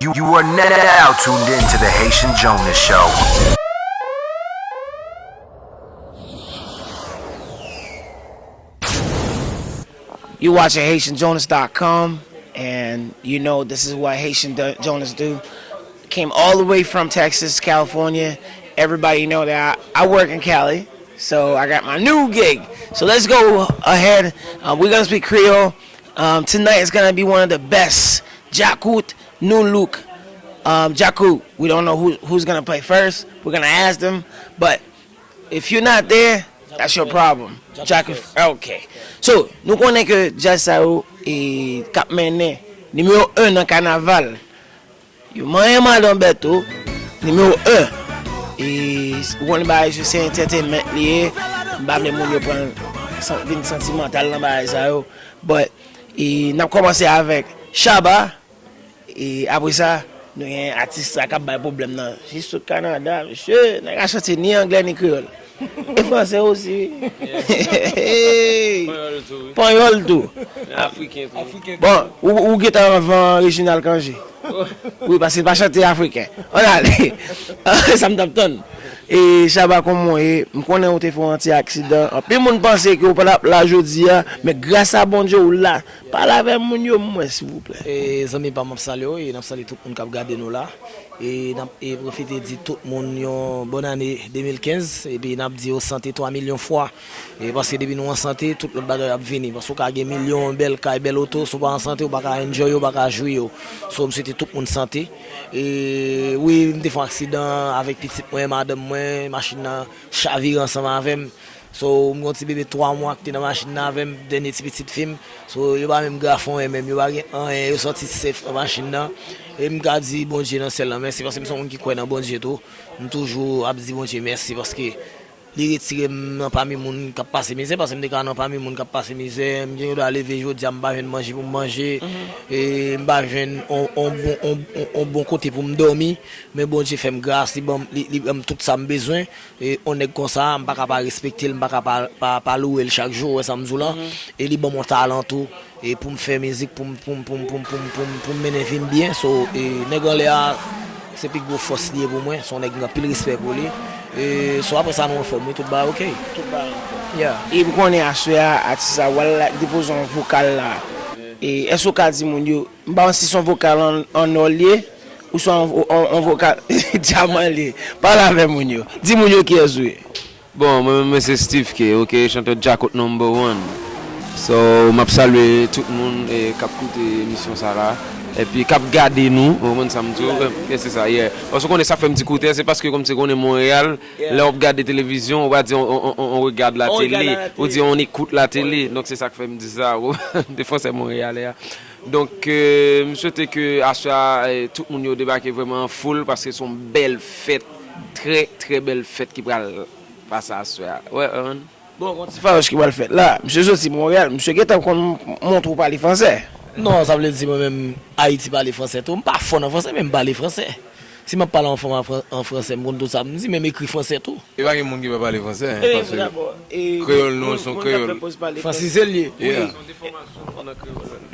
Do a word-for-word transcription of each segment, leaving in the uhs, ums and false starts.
You, you are now tuned in to the Haitian Jonas Show. You watching Haitian Jonas dot com, and you know this is what Haitian Do- Jonas do. Came all the way from Texas, California. Everybody know that I, I work in Cali, so I got my new gig. So let's go ahead. Um, we're gonna speak Creole. Um, tonight is gonna be one of the best. Djakout, new look. Um, Djakout, we don't know who, who's gonna play first. We're gonna ask them, but if you're not there, that's your problem. Djakout, okay. So, nou konnen ke djaz sa yo e, k ap mennen nimewo en nan kanaval. Yo manyen madan bèt tou, nimewo en. E, ou konnen bagay se, se entertainment li ye. M pa vle moun yo pran, san- vin santimantal nan bagay sa yo. But, e, n ap kòmanse avèk Shabba. E apre sa, nou gen atis sa k ap bay pwoblèm nan. Li sot Kanada, mesye, nèg la chante ni anglè ni kreyòl. E fransè osi, wi. Panyòl tou, wi. Panyòl tou. Afriken tou. Bon, ou, ou gentan anvan Reginald Cangé. Wi, paske l pa chante afriken. Ann ale. Sa m t ap tann. E Shabba, kòman w ye? M konnen ou te fè yon ti aksidan. Anpil moun panse ke ou pa t ap la jodi a, men gras a Bondye ou la. Pale avè moun yo mwen, silvouplè. E zanmi pa m, m ap salye w e n ap salye tout moun k ap gade nou la. E n ap e pwofite di tout moun yon bòn ane de mil kenz, epi n ap di yo sante twa milyon fwa. E paske depi nou an sante, tout lòt bagay ap vini. Paske w ka gen milyon, bèl kay, bèl oto, si w pa an sante, w pa ka enjoy yo, w pa ka jwi yo. So, m swete tout moun sante. E wi, m te fè yon aksidan avèk pitit mwen, madanm mwen, machin nan chavire ansanm avè m. So, m gen yon ti bebe twa mwa ki te nan machin nan avè m, dènye ti pitit fi m. So, yo pa menm grafon menm, yo pa gen anyen, yo sòti sèf nan machin nan. E m ka di Bondye nan syèl la mèsi, paske m se yon moun ki kwè nan Bondye tou. M toujou ap di Bondye mèsi, paske li retire m nan pami moun k ap pase mizè, paske m te ka nan pami moun k ap pase mizè. M gen dwa leve jodi a, m pa jwenn manje pou m manje, e m pa jwenn on, on bon, on, on, on bon kote pou m dòmi. Men Bondye fè m gras, li ban m, li, li ban m tout sa m bezwen. E on nèg konsa, m pa ka pa respekte l, m pa ka pa, pa, pa louwe l chak jou, ou wè sa m di w lan. E li ban m on talan tou, e pou m fè mizik, pou m, pou m, pou m, pou m, pou m, pou m, pou m mennen vi m byen. So, e nèg anlè a, se pi gwo fòs li ye pou mwen, se on nèg m gen anpil respè pou li. E so, apre sa, nou anfòm, wi, tout bagay ok. Tout bagay anfòm. Yeah. E m konnen aswè a, atis la, w al la depoze yon vokal la. E èske w ka di moun yo, m pa konn si se yon vokal an, an nò l ye, ou se yon, yon, yon vokal dyaman l ye. Pale avè moun yo. Di moun yo kiyès ou ye. Bon, mwen menm mwen se Steve K, ok, chantè Djakout number one. So, m ap salye tout moun, eh, k ap koute emisyon sa la, epi k ap gade nou, ou konprann sa m di w? Yeah, se sa, yeah. Paske w konnen sa fè m di koute, se paske kòmsi konnen Monreyal, lè w ap gade televizyon, ou pa di on, on, on, on regarde la télé, ou di on écoute la télé. Donk se sa k fè m di sa, ou konprann? De fransè monreyalè a. Donk, euh, m swete ke aswè a, eh, tout moun yo debake vrèman an foul, paske se yon bèl fèt, trè, trè bèl fèt ki pral pase aswè a. Wè, Herman? Bon, gon ti fayòs ki pral fèt la. Misye soti Monreyal, misye gentan konn montre w pale fransè. Non, sa vle di mwen menm, Ayiti pale fransè tou. M pa fò nan fransè, men m pale fransè. Si m ap pale a yon fanm an fran-, an fransè, m konn tout sa m di, men m ekri fransè tou. E pa gen moun ki pa pale fransè, paske kreyòl nou, se yon kreyòl. Fransize l ye. Yeah.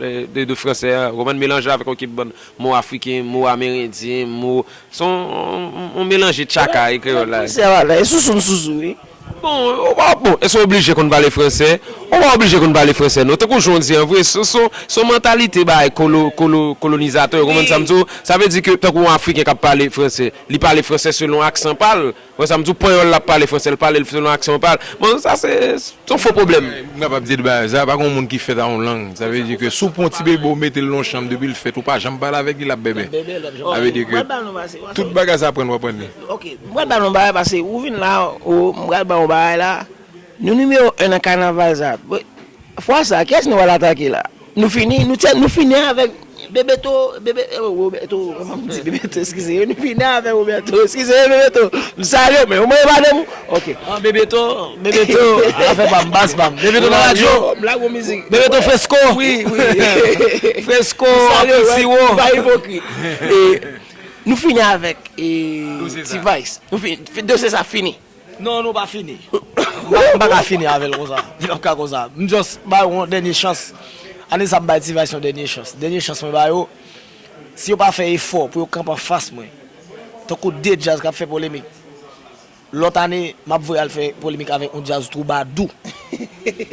De, de, de fransè a, ou konprann, melanje avèk yon ekip bann mo afriken, mo amerendyen, mo, se yon, yon, yon melanje tchaka e kreyòl la. Fransè a la, e sousou m sousou, wi. Bon, ou pa, bon, èske w oblije konn pale fransè? Ou pa oblije konn pale fransè, non. Tankou jan w di an vre, se, se, se yon mantalite bagay kolo, kolo, kolonizatè, ou konprann sa m di w? Sa vle di ke tankou yon afriken k ap pale fransè, li pale fransè selon aksan pa l. Wè sa m di w, panyòl la ap pale fransè, l pale l selon aksan pa l. Bon, sa se, se yon fo pwoblèm. M kapab di l bagay sa, pa gen yon moun ki fèt a yon lang. Sa vle di ke si w pran yon ti bebe, w mete l nan yon chanm depi l fèt, ou pa janm pale avèk li, l ap bèbè. Sa vle di ke tout bagay sa aprann, w aprann li. Ok, m pral ba nou bagay, paske ou vin la, ou, m pral ba nou bagay la. Nou nimewo en nan kanaval sa. Fwa sa, kiyès nou pral atake la? Nou fini, nou tèl, nou fini avèk Bebeto, Bebe, eh, Roberto, kòman m di Bebeto, eskize, nou fini avèk Roberto, eskize, Bebeto, m salye w, men ou mwen madanm ou? Ok. Ah, Bebeto, Bebeto, afè pa m, baz pa m. Bebeto nan radyo. M lage yon mizik. Bebeto fresko. Wi, wi. Fresko, m salye w, wi, siwo. Pa ipokrit. E, nou fini avèk, e, T-Vice. Nou fini, dosye sa fini. Non, nou pa fini. M pa, m pa ka fini avè l konsa. Li p ap ka konsa. M just ba yo yon dènye chans. Ane sa m bay T-Vice yon dènye chans. Dènye chans mwen ba yo. Si yo pa fè efò pou yo kanpe anfas mwen, tankou de djaz k ap fè polemik, lòt ane, m ap voye al fè polemik avèk yon djaz twoubadou.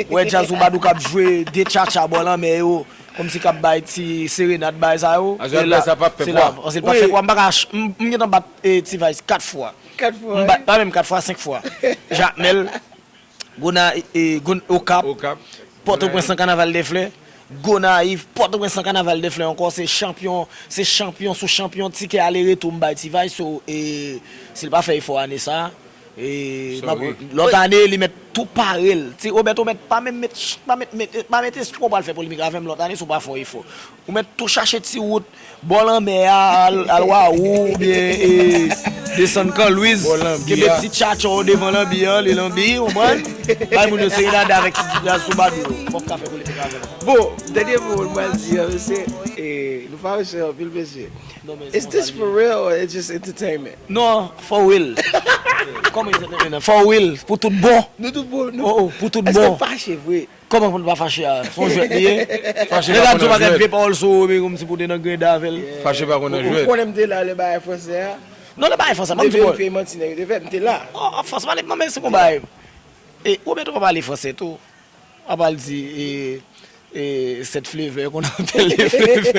Ou wè djaz twoubadou k ap jwe de tchatcha bò lanmè yo, kòmsi k ap bay ti serenad bay sa yo. Paske l pa fè pwa, m pa ka, m gentan bat T-Vice kat fwa. Kat fwa, wi. Pa menm kat fwa, senk fwa. Jakmèl, Gona, e, Okap, Pòtoprens an Kanaval dè Flè, Gonayiv, Pòtoprens an Kanaval dè Flè ankò, se chanpyon, se chanpyon sou chanpyon, tikè ale retou m bay T-Vice, so, e, si l pa fè efò ane sa, e, lòt ane, li mèt tou pare l. Ti Roberto mèt pa menm met, pa met, met, pa met espwa w pral fè polemik avè m lòt ane si w pa fè yon efò. Ou mèt tou chache ti wout bò lanmè a, al, al Wawou, oubyen, e, desann Kan Lwiz, kenbe ti tchatcha w devan lanbi an, li lanbi, ou konprann? Bay moun yo serenade avèk ti djaz twoubadou yo. Fòk ka fè polemik avè l. Bon, dènye mo m pral di an, mesye, e, nou fache anpil, mesye. Is this for real or it's just entertainment? Non, for real. Kòman entertainment nan? For real, pou tout bon. Nou tout bon, nou. Oh, oh, pou tout bon. Èske w fache vre? Kòman pou n pa fache a? Se yon jwèt li ye. Fache pa konn nan jwèt. Nèg la di yon pakèt vye pawòl sou ou, men kòmsi pou w te nan greda avè l. Fache pa konn nan jwèt. Ou konnen m te la lè bagay fransè a? Non, lè bagay fransè, m ap di w. Depi yo fè manti nèg yo te fè, m te la. Oh, franchman, non, men se konn bagay. E, ou mèt pa pale fransè tou. A pral di, e, e, sèt flevè, konn apèl li flevè.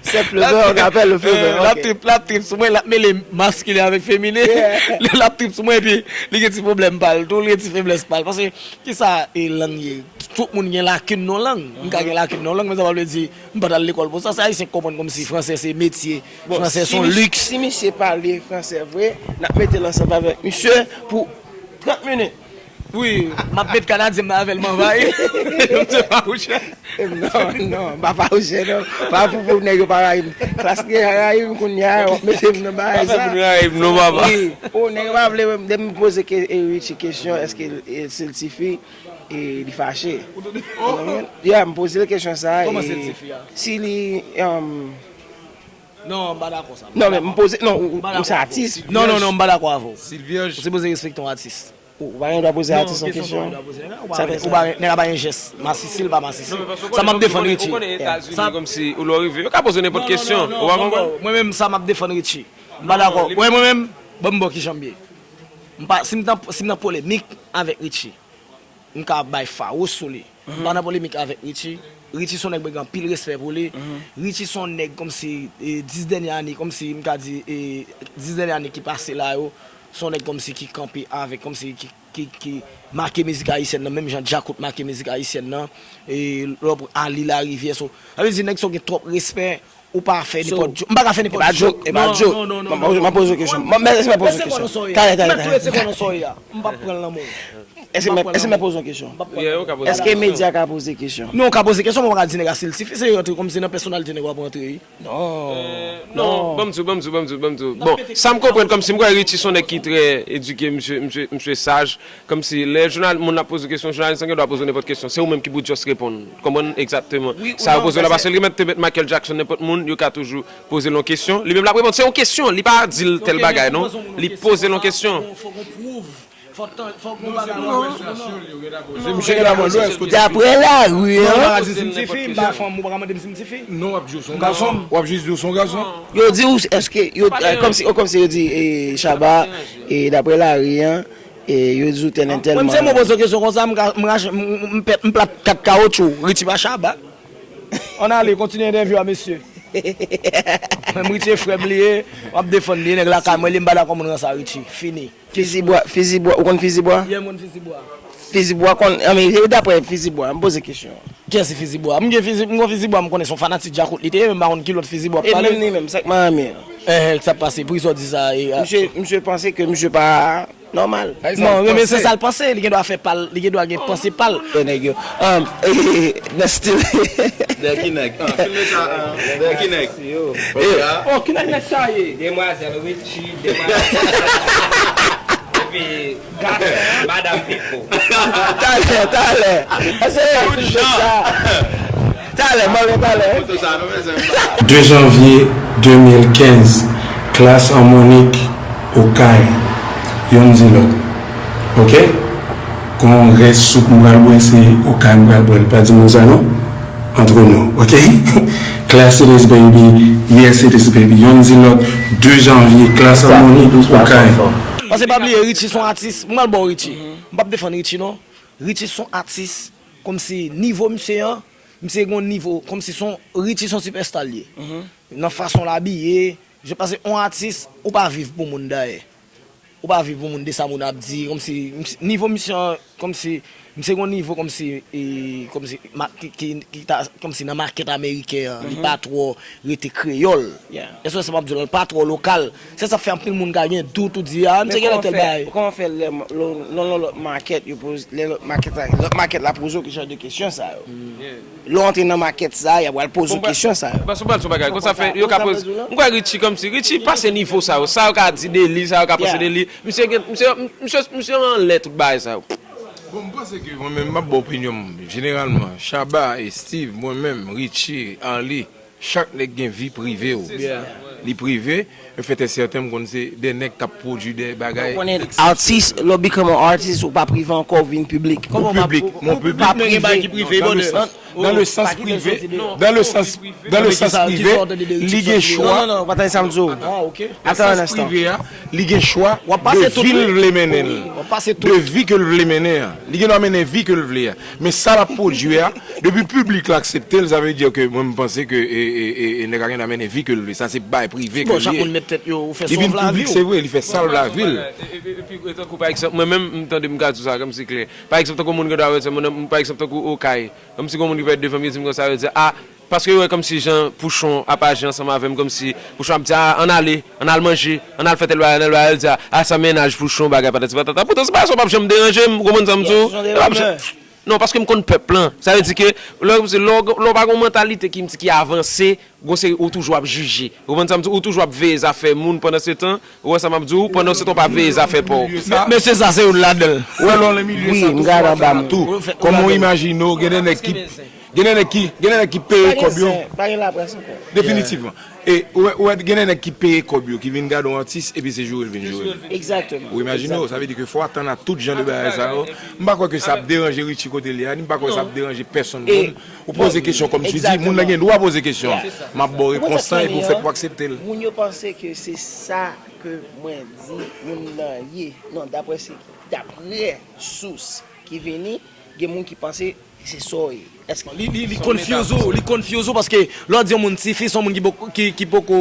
Sèt flevè, konn apèl li flevè, ok. L ap trip, l ap trip sou mwen, l ap mele maskilen avèk feminen. L ap trip sou mwen, epi li gen ti pwoblèm pa l tou, li gen ti feblès pa l. Paske, kisa, e, lang ye? Tout moun gen lakin nan lang. M ka gen lakin nan lang, men sa pa vle di m pa t al lekòl pou sa. Se Ayisyen k konprann kòmsi fransè se metye, fransè se yon liks. Si misye pale fransè vre, n ap mete l ansanm avèk misye pou trant minit. Wi, m ap met Kanadyen m nan avè l, m anvayi. M se farouchè. Non, non, m pa farouchè, non. Pa pou, pou nèg yo pa rayi m. Klaske rayi m kounye a, w ap mete m nan bagay sa. Pa fè moun rayi m, non, papa. Wi. O, nèg yo pa vle, depi m poze ke, e, Richie kesyon, èske l, e, se l tifi, e, li fache. Ya, m poze l kesyon sa, e, si li, um, Non, m pa dakò sa. Non, men m poze, non, ou, ou se atis. Non, non, non, m pa dakò avè w. Si l vyèj. Ou sipoze respekte yon atis. Ou, ou pa gen dwa poze atis yon kesyon. Sa fè sa. Ou pa, nèg la pa gen jès. Masisi, l pa masisi. Sa m ap defann Richie. Ou konnen Etazini kòmsi, ou lè w rive, yo ka poze nenpòt kesyon. Ou pa konprann? Mwen menm, sa m ap defann Richie. M pa dakò. Mwen, mwen menm, ban m ba w kijan m ye. M pa, si m nan, si m nan polemik avèk Richie, m ka bay fawous sou li. M pa nan polemik avèk Richie. Richie se yon nèg mwen gen anpil respè pou li. Richie se yon nèg kòmsi, e, dis dènye ane, kòmsi m ka di, e, dis dènye ane ki pase la yo, se yon nèg kòmsi ki kanpe avèk, kòmsi ki, ki, ki make mizik ayisyèn nan, menm jan Djakout make mizik ayisyèn nan, e, lè w pran Ali Larivière, so, sa vle di nèg sa w gen twòp respè, ou pa fè nenpòt joke. M pa ka fè nenpòt joke. E pa joke, e pa joke. Non, non, non, non, non. M ap poze yon kesyon. M ap, mèsi, m ap poze yon kesyon. Talè, talè, talè. Mèt tou, se kwa nan sa w ye a? M p ap pran l nan men w. Èske, èske m ap poze yon kesyon? Yeah, ou ka poze. Èske medya ka poze kesyon? Non, ou ka poze kesyon, men ou pa ka di nèg la si l tifi, se rantre kòmsi nan pèsonalite nèg w ap rantre, wi. Non. Euh, non, ban m di w, ban m di w, ban m di w, ban m di w. Bon, sa m konprann kòmsi m kwè Richie se yon nèg ki trè edike, misye, misye, misye saj. Kòmsi lè jounal, moun ap poze kesyon, jounalis lan gen dwa poze w nenpòt kesyon. Se ou menm ki pou just reponn. Konprann egzakteman sa yo poze w la, paske li mèt te mèt Michael Jackson, nenpòt moun, yo ka toujou poze l yon kesyon. Li menm l ap reponn, se yon kesyon, li pa di l tèl bagay, non. Li poze l yon kesyon. Fòk ou pwouve. Fòk tan, fòk ou bagay. Se misye ki la mwen lwès. Daprè lari an. Non, ou pa ka di m si m tifi, m pa fanm, ou pa ka mande m si m tifi. Non, w ap di w se yon gason. W ap jis di w se yon gason. Yo di w, èske, yo, kòmsi, kòmsi yo di, e, Shabba, e, daprè lari an, e, yo di w tèl entèl. Mwen, se mwen poze kesyon konsa, m ka, m rache, m, m, m pèt, m plat kat kawotchou, Richie pa Shabba. Ann ale, kontinye entèvyou a, mesye. Mwen, Richie frè m li ye, m ap defann li, nèg lakay mwen, li m pa dakò moun ranse a Richie. Fini. Fizibwa, Fizibwa, ou konn Fizibwa? Yeah, m konn Fizibwa. Fizibwa konn, anben, e daprè Fizibwa, m poze kesyon. Kiyès se Fizibwa? M gen Fizi-, m gon Fizibwa, m konnen se yon fanatik Djakout li te ye, men m pa konn ki lòt Fizibwa w ap pale. E menm li menm, sa k Miami an. Eh, eh, sa k pase, pou ki sa w di sa, e, a? Misye, misye panse ke misye pa nòmal. Non, men, men se sa l panse, li gen dwa fè pa l, li gen dwa gen panse pa l. Yo, nèg yo. Um, nan stil. Dèyè ki nèg? Ah, filme sa, ah, dèyè ki nèg? Yo. Oh, ki nèg nèg sa ye? Demwazèl Richie, demwazèl. Epi, gason, madanm Pipo. Talè, talè. Ase, talè, mwen, talè. De janvye de mil kenz, klas an Monik, Okay, youn di lòt. Oke? Gon rès soup m pral bwè, se Okay m pral bwè l. Pa di moun sa non. Entre nous, ok? Class it is, baby. Yes, it is, baby. Yonn di lòt, de janvye, Class Harmony, Okay. Paske pa bliye, Richie se yon atis. Mwen al ba w Richie. M p ap defann Richie, non. Richie se yon atis. Kòmsi nivo misye an, misye gen yon nivo. Kòmsi se yon, Richie se yon sipèsta li ye. Nan fason l abiye, je panse yon atis, ou pa viv pou moun dayè. Ou pa viv pou moun de sa moun ap di, kòmsi, nivo misye an, kòmsi, misye gen yon nivo kòmsi, e, kòmsi, ma, ki, ki, ki ta, kòmsi nan makèt ameriken an, li pa twò rete kreyòl. Èske w wè sa m ap di w la, li pa twò lokal. Se sa k fè anpil moun ka gen dout ou di, a, misye genlè tèl bagay. Kòman fè lè, lè, lè, lè lòt makèt, yo poze, lè lòt makèt la, lòt makèt la poze w ki jan de kesyon sa yo? Lè w antre nan makèt sa, y ap pral poze w kesyon sa yo. Bon, m pral di w bagay, konsa fè, yo ka poze, m kwè Richie kòmsi, Richie pase nivo sa yo, sa yo ka di de li, sa yo ka panse de li. Misye gen, misye, misye, misye anlè tout bagay sa yo. Bon, m panse ke mwen menm, m ap ba opinyon m. Jeneralman, Shabba e Steve, mwen menm, Richie, Arly, chak nèg gen vi prive yo. Li prive, le fait est certain, m konn se de nèg k ap pwodui de bagay. Ou konnen, atis, lè w become an artist, ou pa prive ankò, ou vin piblik. Ou piblik, men piblik prive, dans le sens, dans le sens privé, dans le sens, dans le sens privé, li gen chwa. Non, non, non, pa tande sa m di w. Nan sans prive a, li gen chwa de vi l vle mennen l. De vi ke l vle mennen an. Li gen dwa mennen vi ke l vle a. Men sa l ap pwodui a, depi piblik la aksepte l, sa vle di ke mwen m panse ke, e, e, e, e nèg la gen dwa mennen vi ke l vle. Sa se bagay prive ke l ye. Li vin piblik, se vre, li fè sa l vle avè l. Epi, epi, tankou pa egzanp, mwen menm, m tande m ka di w sa kòmsi klè. Pa egzanp, tankou moun gen dwa wè, se moun, pa egzanp, tankou Okay. Kòmsi gen moun ki pèt devan m, yo di m konsa, yo di, a, paske yo wè kòmsi jan Pouchon ap aji ansanm avè m, kòmsi Pouchon ap di, a, ann ale, ann al manje, ann al fè tèl bagay, ann al bagay, yo di, a, a, sa mennaj Pouchon, bagay patati patata. Poutan, se pa sa w p ap janm deranje m, ou konprann sa m di w? Yo p ap janm. Non, paske m konn pèp lan. Sa vle di ke, lè, lè, lè w pa gen yon mantalite ki, ki avanse, gon seri, ou toujou ap jije. Ou konprann sa m di w? Ou toujou ap veye zafè moun pandan se tan, ou wè sa m ap di w, pandan se tan w pa veye zafè pa w. Men, mesye sa se youn ladan l. Ou wè, lè w nan milye sa tou, fwa sa tou. Kòman w imajine w, gen de nèg ki, gen de nèg ki, gen de nèg ki peye kòb yo. Pa gen laprès ankò. Definitivman. E, ou wè, ou wè, gen de nèg ki peye kòb yo, ki vin gade yon atis, epi se joure l vin joure l. Egzakteman. Ou imajine w, sa vle di ke fò w atann a tout jan de bagay sa yo. M pa kwè ke sa ap deranje Richie kote l ye a, ni m pa kwè sa ap deranje pèsonn moun. Ou poze kesyon kòm si di, moun nan gen dwa poze kesyon an. M ap ba w repons lan epi w fèt pou aksepte l. Moun yo panse ke se sa ke mwen di moun nan ye. Non, daprè se, daprè sous ki vini, gen moun ki panse se sa w ye. Èske li, li, li confuse ou, li confuse ou paske lè w di yon moun tifi, se yon moun ki poko, ki, ki poko,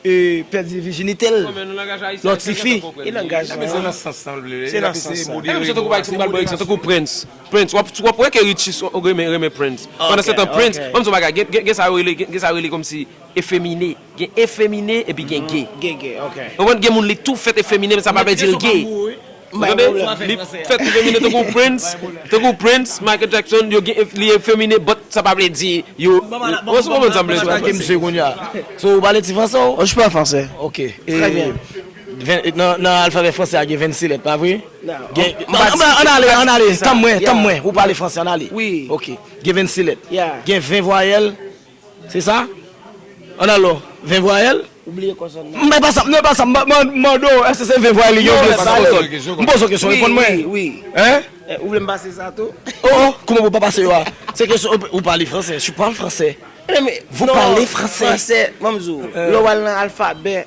e, pèdi vijinite l. Lè w tifi. E langaj lan. Se nan sans sa l vle. Se nan sans sa. Misye tankou, pa egzanp, m pral ba w egzanp, tankou Prince. Prince, w ap, w ap wè ke Richie renmen, renmen Prince. Pandan se tan, Prince, ban m di w bagay, gen, gen, gen sa yo rele, gen, gen sa yo rele kòmsi efemine. Gen efemine epi gen ge. Gen ge, ok. Konprann? Gen moun li tou fèt efemine, men sa pa vle di l ge. Ou tande? Li fèt efemine tankou Prince, tankou Prince, Michael Jackson, yo gen, li efemine, but sa pa vle di yo. Ou konprann sa m vle di? Misye kounye a. So, ou pale ti franse ou? Oh, je parle français. Ok. Très bien. Nan, nan alfabè franse a gen vennsis lèt, pa vre? Non. Ann ale, ann ale, tann mwen, tann mwen. Ou pale franse, ann ale. Wi. Ok. Gen vennsis lèt. Gen ven vwayèl. Se sa? Ann alò, ven vwayèl? Ou bliye konsòn nan. Men pa sa, men pa sa, m mande w, èske se ven vwayèl li gen oubyen se konsòn? M poze w kesyon, reponn mwen. Wi, wi, wi. Hein? Ou vle m pase sa tou? Oh, oh, kòman pou pa pase yo a? Se kesyon, ou pale franse, tu parles français. Vous parlez français. Franse, ban m di w, lè w al nan alfabè,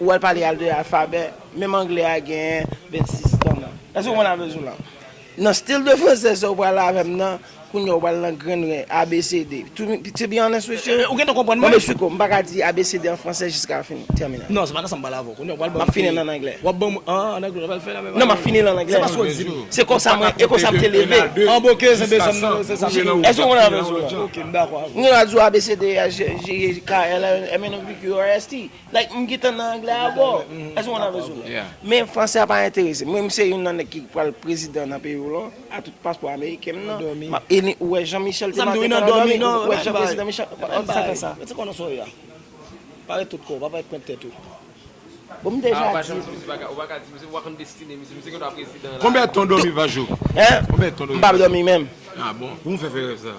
ou al pale al de alfabè, menm anglè a gen vennsis tan nan. Èske w konn sa m vle di w la? Nan stil de franse sa w pral avè m nan, kounye a w pral nan grenn ren, A B C D. To, to be honest with you, ou gentan konprann mwen? Mwen, Meksiko, m pa ka di A B C D an franse jiska fin, tèminal. Non, se pa nan sa m pral avè w. Kounye a w pral ban m. M ap fini l an anglè. W ap ban m, an, an anglè, w pral fè la menm. Non, m ap fini l an anglè. Se pa sa w di m. Se konsa mwen, e konsa m te leve. An, bon, ok, se bezwen m, se sa. Èske w konn sa m vle di w la? Ok, m dakò avè w. Mwen a di w A B C D, J, J, K, L, M, N, O, P, Q, R, S, T. Like, m gentan nan anglè avè w. Èske w konn sa m vle di w la? Men franse a pa enterese m. Mwen, m se youn nan nèg ki pral prezidan nan peyi w lan, a tout paspò ameriken m nan. M ap, e ou wè Jean Michel te maten nan dòmi, ou wè Jean Prezidan Michel, sa fè sa. Mete kò w nan souri a. Parèt tout kò w, pa parèt pwent tèt ou. Bon, m deja di. Konbyen ton dòmi pa jou? Hein? Konbyen ton dòmi? M pa dòmi menm. Ah bon? Pou m fè fè rèv sa.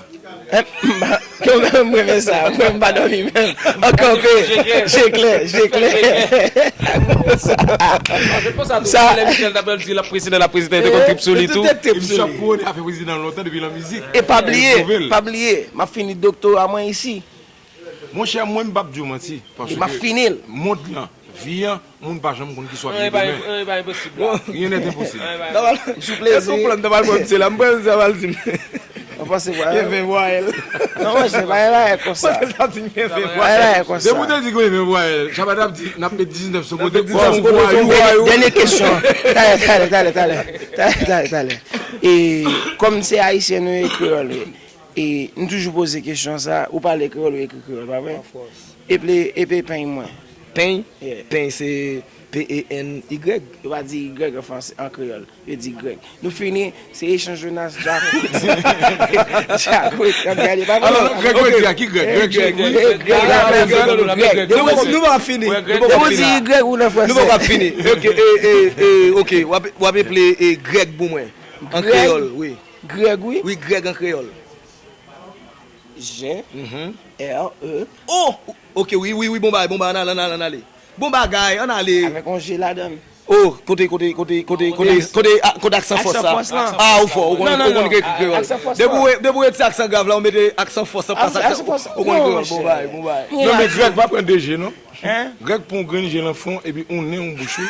Hein? M pa ke mwen m renmen sa. Mwen m pa dòmi menm. Ankò ke je klè, je klè. Sa. Sa. Lè Michel t ap di l ap prezidan, l ap prezidan, te konn trip sou li tou. Epi sa kouwone afè prezidan lontan depi lan mizik. E pa bliye, pa bliye, m ap fini doktora mwen isi. Monchè, mwen m p ap di w manti. Paske mond lan, vi an, moun pa janm konn ki swa pou li demen. Rien n'est impossible. Sou plezi. Èske w pran m nan pral pran misye la? M pran misye a pral di m. Ou panse vwayèl? Gen ven vwayèl. Non, monchè, pa gen bagay konsa. Paske l t ap di m gen ven vwayèl. Pa gen bagay konsa. Depi w te di gen ven vwayèl, Shabba t ap di n ap met diznèf sou kote pou yon vwayou. Dènye kesyon. Talè, talè, talè, talè. Talè, talè, talè. E kòm se ayisyen nou ye, kreyòl ye. E m toujou poze kesyon sa, ou pale kreyòl, ou ekri kreyòl, pa vre? Epi, epi peny mwen. Peny? Peny se P E N Y. Yo pa di Y an franse, an kreyòl. Yo di grèg. Nou fini, se echanj Jonas, Djakout. Djakout, n ap gade, pa vre? Grèg, grèg, grèg, grèg, grèg. Nou poko fini. Depi w di grèg ou nan franse. Nou poko fini. Ok, w ap eple grèg pou mwen. An kreyòl, wi. Grèg, wi. Wi, grèg an kreyòl. G, R, E. Oh! Ok, wi, wi, wi, bon bagay, bon bagay, ann ale, ann ale, ann ale. Bon bagay, ann ale. Avèk yon G ladan l. Oh, kote, kote, kote, kote, kote, kote, kote aksan fòs la? Ah, ou fò, ou konn, ou konn ekri kreyòl. Depi w, depi w retire aksan grav la, ou mete aksan fòs la, pase aksan, ou konn kreyòl, bon bagay, bon bagay. Non, men grèg pa pran de G, non. Grèg pran yon grenn je nan fwon epi yon nen yon bouch wi.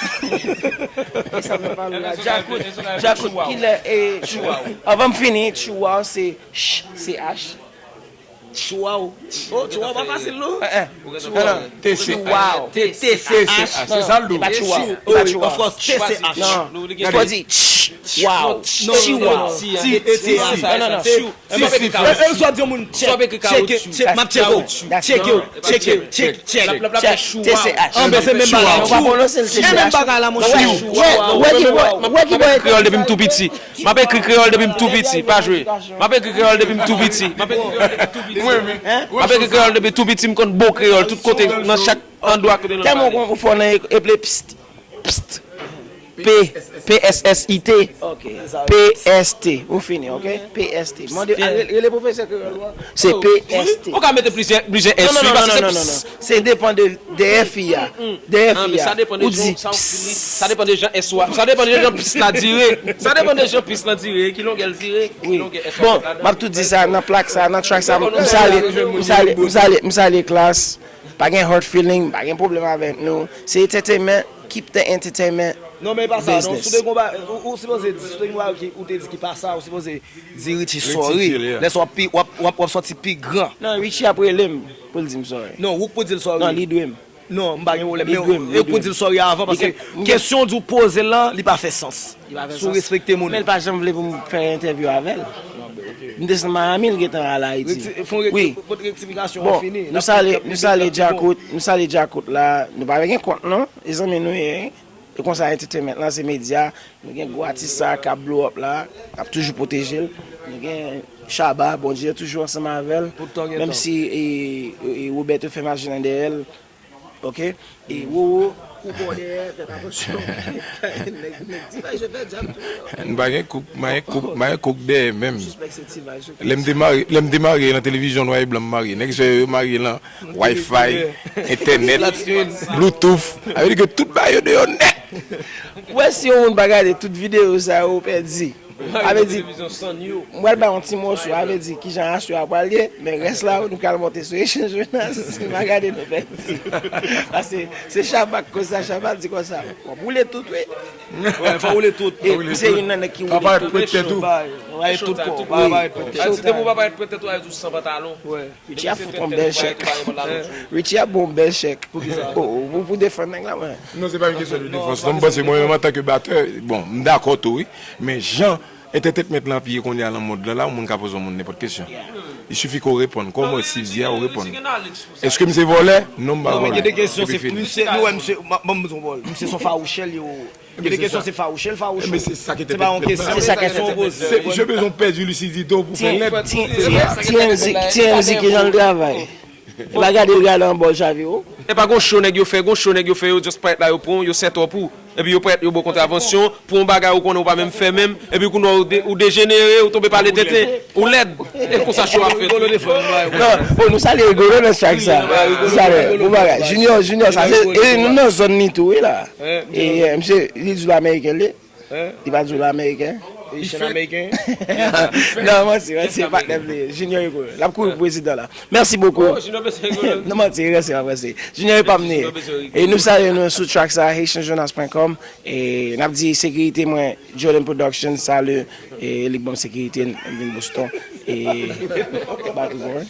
Sa m ap pale w la. Djakout, Djakout, kilè e. Anvan m fini, tchouwaw se ch, se ach. Tchouwaw. Oh, tchouwaw pa fasil non. Tchouwaw. T C H. Se sa l di w. E pa tchouwaw. E pa tchouwaw. T C H. Non. Fò di ch, waw. Tchouwaw. T, T, T, T. Non, non, non. Ti, ti, ti. Non, non, non. Ti, ti, ti. Lè, lè, lè, swa di yon moun tchèk, tchèke, tchèk, m ap tcheke w, tcheke w, tcheke w, tchèk, tchèk, tchèk, T C H. Anben se menm bagay la, tchou. Se menm bagay la, monchè. Wè, wè ki bò, wè ki bò. Kreyòl depi m tou piti. M ap ekri kreyòl depi m tou piti, pa jwe. M ap ekri kreyòl depi m tou piti. M ap ekri kreyòl depi m tou piti. M ap ekri kreyòl depi tou piti, m konn bon kreyòl tout kote, nan chak andwa kote nan pale. Tèlman ou fò nan eple pst. Pst. P, P S S I T. P S T. Ou fini, ok? P S T. Mande, rele pwofesè kreyòl ou an. Se P S T. Ou ka mete plizyè, plizyè S wi, paske se pst. Se depann de, de F I a. De F I a. Ou di pst. Sa depann de jan S ou a. Sa depann de jan pst la dire. Sa depann de jan pst la dire, ki longè l dire, ki longè S ou a. Bon, m ap tou di sa nan plak sa, nan track sa, m salye, m salye, m salye, m salye Klass. Pa gen hard feeling, pa gen pwoblèm avèk nou. Se entertainment, keep the entertainment. Non, men e pa sa, non. Si w te gen yon ba, ou, ou sipoze di, si w te gen yon bagay ki, ou te di ki pa sa, ou sipoze di Richie sorry. Lè sa w ap pi, w ap, w ap, w ap sòti pi gran. Non, Richie ap rele m pou l di m sorry. Non, ou k pou di l sorry. Non, li dwe m. Non, m pa gen pwoblèm. Men ou k pou di l sorry avan, paske kesyon di w poze l lan, li pa fè sans. Si w respekte moun. Men l pa janm vle pou m fè entèvyou avè l. M desann Miami, l gentan al Ayiti. Wi. Bon, nou salye, nou salye Djakout, nou salye Djakout la. Nou pa gen kont non. E zanmi nou ye. E konsa entertainment lan se medya. Nou gen gwo atis sa k ap blow up la. N ap toujou pwoteje l. Nou gen Shabba, Bondye toujou ansanm avè l. Menm si e, e, e Roberto fè machin nan dèyè l. Ok? E Roro, kou bò dèyè, fè atansyon. Nèg, nèg T-Vice, je fè djab tou. M pa gen kouk, m pa gen kouk, m pa gen kouk dèyè menm. Suspèk se T-Vice, ok. Lè m te marye, lè m te marye nan televizyon nwa e blan m marye. Nèg sa yo marye lan Wi-Fi, entènèt, Bluetooth. Sa vle di ke tout bagay yo deyò nèt. Ou wè si yon moun pa gade tout videyo sa yo, ou pèdi. A vle di, m pral bay yon ti mòso, a vle di kijan aswè a pral ye, men rès la nou pral monte sou Echanj Jonas, si n pa gade nou pèdi. Paske se Shabba k koz sa, Shabba di konsa, w ap woule tout wi. Wi, fò woule tout. E m se youn nan nèg ki woule tout. Parèt prèt tèt ou. Parèt tout kò, parèt prèt tèt. Depi w pa parèt prèt tèt ou, a di w san pantalon. Richie ap fout yon bèl chèk. Richie ap ba w yon bèl chèk. Pou ki sa? Pou, pou, pou defann nèg la, mwen. Non, se pa yon kesyon de defans. Non, m panse mwen menm antanke batè, bon, m dakò tou, wi. Men jan entertainment lan ap ye kounye a nan mond lan, la, yon moun ka poze yon moun nenpòt kesyon. Il suffit ke w reponn. Kòman w sivye a, w reponn. Èske m se vòlè? Non, m pa vòlè. Non, men gen de kesyon, se misye, nou wè misye, ban m di w, misye se yon fawouchè l ye. Gen de kesyon se fawouche l fawouche w. Se pa yon kesyon, se kesyon poze. Misye bezwen pèdi lisidite w pou fè lèd. T M Z, T M Z kijan l travay? Ou pa gade l gade anba w chavire w. E pa gon cho nèg yo fè, gon cho nèg yo fè, yo just parèt la, yo pran w, yo set up ou. Epi yo parèt, yo ba w kontravansyon pou yon bagay ou konnen ou pa menm fè menm. Epi kounye a ou de- ou dejenere, ou tonbe pale tenten, ou lèd. E konsa cho a fèt. Non, oh, nou salye Rigolo nan track sa. Salye, bon bagay. Junior, Junior, sa se, e nou nan zòn li tou, wi la. E, e, misye, li di l ameriken, li. Li pa di w l ameriken. Haitian ameriken. Non, manti, manti, patnè m li ye. Junior Rigolo. L ap kouri pou prezidan la. Mèsi bokou. Non, manti, rese, rese. Junior e pa m li ye. E nou salye nou sou track sa, haitian jonas point com. E n ap di sekirite mwen, Jordan Production, salye, e li k ban m sekirite, m vin Boston. E, Battleborn.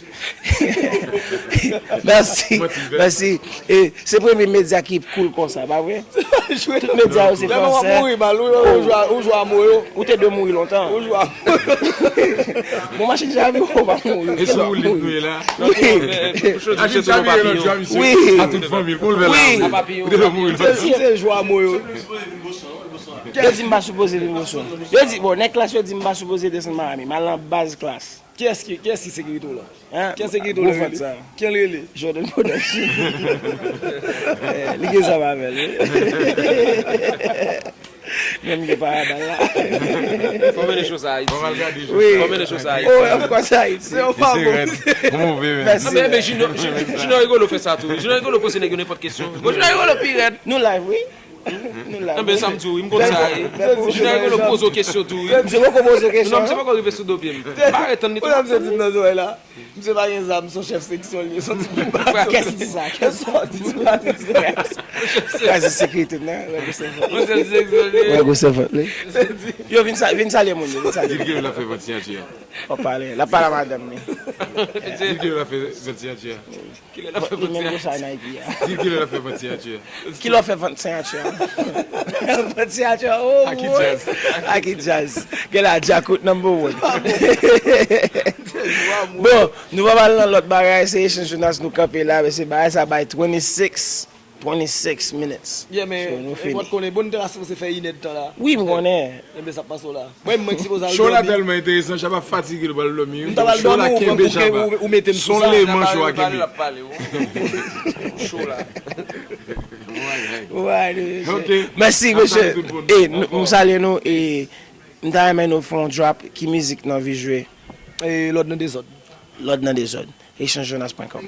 Mèsi, mèsi. E se premye medya ki cool konsa, pa vre? Tout medya yo se fransè. Lè w ap mouri, mal, ou, ou jwe a, ou jwe a mo yo. Ou te dwe mouri lontan. Ou jwe a mo yo. Bon, machin chavire, ou pa mouri. E sou woulib nou ye la? Wi. Machin chavire lòt jou a, misye. Wi. A tout fanmi l, pou l fè la. Wi. Ou te dwe mouri lontan. Se, se jwe a mo yo. Yo di m pa sipoze vin Boston. Yo di, bon, nèg klas yo di m pa sipoze desann Miami. M al nan baz klas. Kiyès ki, kiyès ki sekirite w la? Hein? Kiyès sekirite w la rele? Kiyès l rele? Jordan Production. Eh, li gen zam avè l, wi. Menm gen parabal la. Fò mennen cho sa Ayiti. Fò mennen cho sa Ayiti. Oh, of course, Ayiti. Se yon pa bon. Mèsi. Non, men, men Junior, Junior Rigolo fè sa tou. Junior Rigolo poze nèg yo nenpòt kesyon. Bon, Junior Rigolo pi rèd. Nou live, wi. Nou la. Enben, sa m di w, wi, m konn sa, wi. Junior Rigolo poze w kesyon tou, wi. Misye poko poze w kesyon. Non, misye poko rive sou do pye m. M pa ret tann li tou. Misye pa gen zam, se yon chèf seksyon li ye, se yon ti boug. Kès di sa? Kès di sa? Kès di sa? Kès di sekirite, non? Règosevant. Yon chèf seksyon li ye. Règosevant, wi. Yo, vin sa, vin salye moun yo, vin salye. Di l ke l ap fè vant siyati a. W ap pale, l ap pale a madanm li. Di l ke l ap fè vant siyati a. Kilè l ap fè vant siyati a? Li menm konsa nan epi a. Di kilè l ap fè vant siyati a. Kilè w fè vant siyati a? Vant siyati a, oh, boy. Aki Jazz. Aki Jazz. Gen la Djakout number one. Bon, nou pa pral nan lòt bagay, se Echanj Jonas nou kanpe la, men se bagay sa bay twenty-six, twenty-six minutes. Yeah, men, so, nou fini. Ou konnen, bon, nou te la sipoze fè inèdtan la. Wi, m konnen. Enben, sa k pase w la? Mwen, mwen ki sipoze al dòmi. Show la tèlman enteresan, Shabba fatige l, pral dòmi. M t ap al dòmi, ou pran kouke, ou, ou mete m sou sa. Son leman show a kenbe. Show la. Ok. Mèsi, mesye. E, nou, nou salye nou, e, m ta renmen nou fè yon drop, ki mizik nou anvi jwe? E, Lòd nan dezòd. Lòd nan dezòd. Echanj jonas pwen kòm.